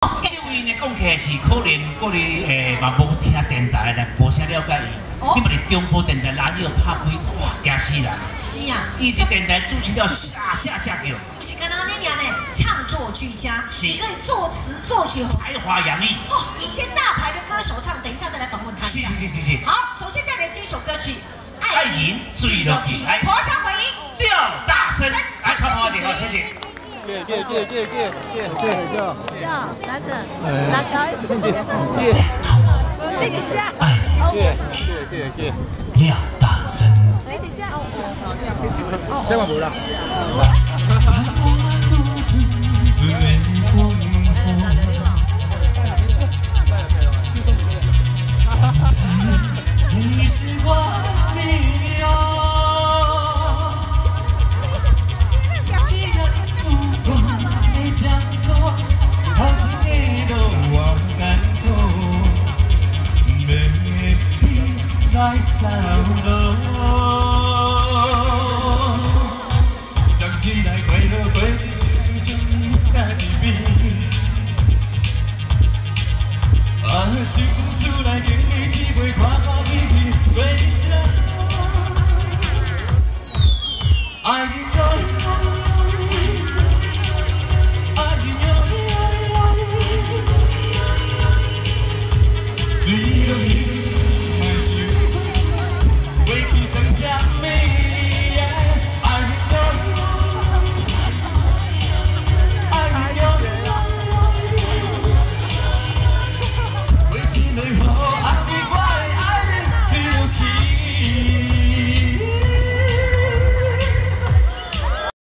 這位呢講起來是可能各位嘛無聽電台啦，無啥了解伊。伊嘛佇中部電台拉熱拍開，哇，驚死人！是啊，伊這電台主持了嚇嚇嚇叫，毋是干焦按呢爾呢，唱作俱佳，是伊可以作詞作曲，才華洋溢。哦，一些大牌的歌手唱，等一下再來訪問他一下。是是是是是。好，首先帶來這首歌曲《愛人墜落去》，來，婆聲回應廖大森，來看我一下，謝謝。謝謝謝謝謝謝謝謝。來子，來搞一你幾歲啊？謝謝謝謝。廖大森。你幾歲啊？這嘛無啦。你是我的愛，只要有我的掌苦，頭一个路偌艱苦，欲你來走路，將心內快樂過日，心情將伊甲一暝。